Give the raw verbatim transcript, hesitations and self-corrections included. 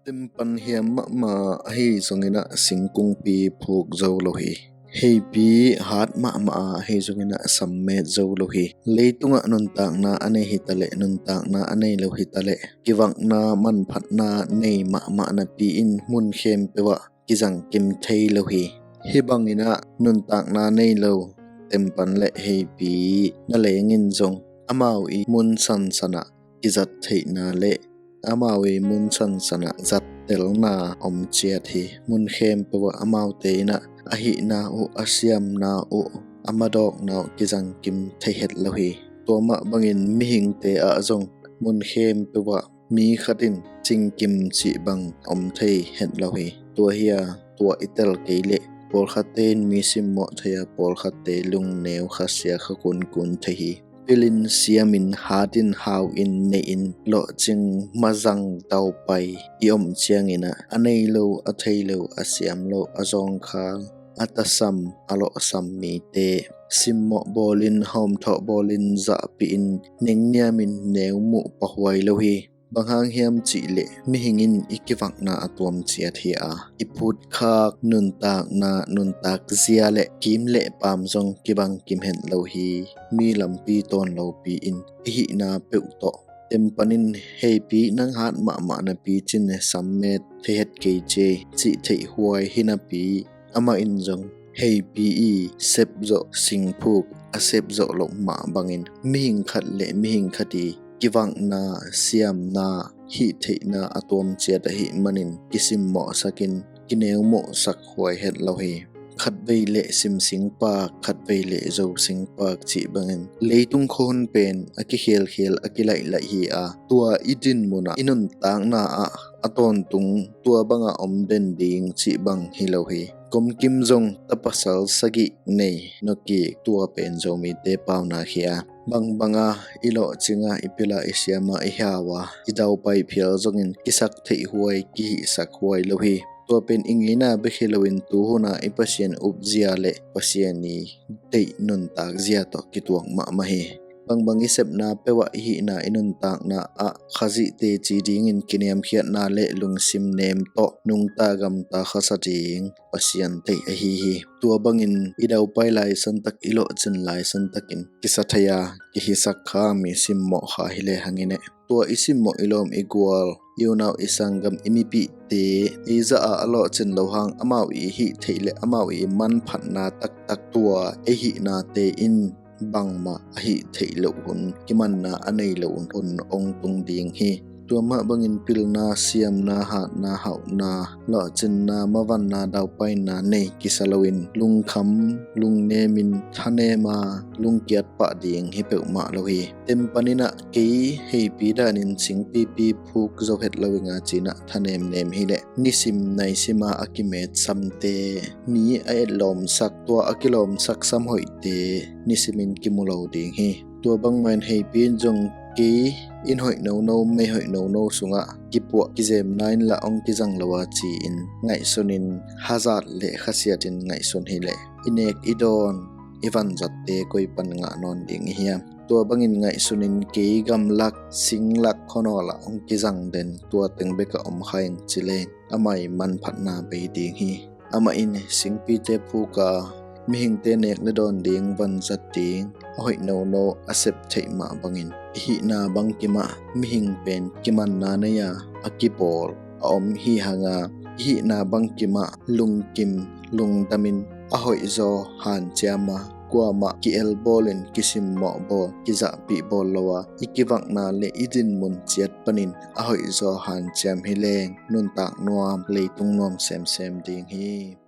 Tempan hiam mahmah ahi zongin ah singkungpi phuk zo lo hi. Heipi hat mahmah a ahi zongin ah sammet zo lo hi. Leitungah nuntakna a nei hitaleh, nuntakna a nei lo hitaleh, kivakna manphatna nei mahmah napi in mun khempeuh ah kizangkim thei lo hi. Hih bangin ah nuntakna nei lo tempan le heipi na lengin zong amau i mun sansanah kizat theihna le amau i mun sansanah zattelna om ciat hi. Mun khempeuh ah amaute in ah a hihna uh, a siamna uh, a madawkna uh kizangkim thei het lo hi. Tua mah bangin mihingte ah zong mun khempeuh ah mi khat in singkim cih bang om thei het lo hi. Tua hi a, tua i tel kei leh pawlkhatte in mi simmawh thei a, pawlkhatte lungneu khasia kha kunkun thei hi. Pilin siamin hatin hauin neihin lawhcing mazang daupai i om ciangin ah a nei lo, a thei lo, a siam lo, a zawngkhal, a tasam, a lawhsam mite simmawh bawlin, hawmthawh bawlin, zahpihin, nengniamin neu muh pahuai lo hi. Bang hang hiam cihleh mihing in i kivakna a tuam ciat hi a, i phutkhak nuntakna, nuntak zia le kim le paam zong kibang kim het lo hi. Mi lampi tawn lopi in i hihna peuh tawh tempan in, heipi nang hat mahmah napi cin sammet thei het kei cia, cih theih huai hi napi, amah in zong heipi i sepzawh singphuk a sepzawh loh mah bangin mihing khat le mihing khat i kivakna, siamna, hih theihna a tuam ciat ahih manin kisimmawhsakin kineumawhsak huai het lo hi. Khatvei le simsing pak, khatvei le zosing pak cih bangin leitung khuahun pen a kikhelkhel, a kilaihlah hi a, tua i dinmun ah, i nuntakna ah a tawntung tua bangah om den ding cih bang hi lo hi. Komkim zong tapasal sagih nei nawkik, tua pen Zomite pauna hi a, bangbanga i lawhcinga, i pila, i siama, i haua, i daupai phial zongin kisak theih huai, kihihsak huai lo hi. Tua pen i ngeina bek hi loin tuhuna i Pasian upzia le Pasian i deih nuntakzia tawh kituak mahmah hi. Bangbang i sepna peuhah i hihna, i nuntakna ah Khazih teci dingin kiniamkhiatna le lungsim nem tawh nungta gamta khasa ding Pasian deih ahi hi. Tua bangin i daupai laisantak, i lawhcin laisantakin kisa thei a, kihisak kha, mi simmawh kha hi le hangin eh, tua i simmawh i lawm i gual, i unau i sanggam, i mipihte i zah a a lawhcin lo hang amau i hih theih le amau i manphatna taktak, tua ei hihnate in bangmah a hih theih loh hun, kimanna a nei loh hun ong tung ding hi. Tua mah bangin pilna, siamna, hatna, hauhna, lawhcinna, mavanna, daupaina nei kisa loin lungkham, lungnemin thanema lungkiat pah ding hi peuhmah lo hi. Tempan in ah kei heipi danin singpipi phuk zo het lo ing a, ci-in ah thanemnem hi leh nisim naisima a kimetsamte, mi a etlawmsak, tua a kilawmsak samhoihte nisimin kimu lo ding hi. Tua bangmah in heipi in zong kei inn hoih nono, mei hoih nono sungah kipuah kizemna inla ong kizang lo a, ci-in ngaihsunin hazat le khasiatin ngaihsun hi leh i nek i dawn, i vanzatte koi pan ngah nawn ding i hiam? Tua bangin ngaihsunin kei gamlak singlak khuanawl ah ong kizang den, tua teng bekah om kha ing ci leng amah i manphatna bei ding hi. Amah in singpite phuk a, mihingte nek le dawn ding, vanzat ding, a hoih nono a sep theih mah bangin i hihna bangkim ah mihing pen kimanna nei a, a kibawl a om hi hang a, i hihna bangkim ah lungkim lungdamin a hoihzaw hanciam a, kuamah ki-el bawlin kisimmawh bawl, kizahpih bawl lo a, i kivakna le i dinmun ciat panin a hoihzaw hanciam hi leng nuntak nuam, leitung nuam semsem ding hi.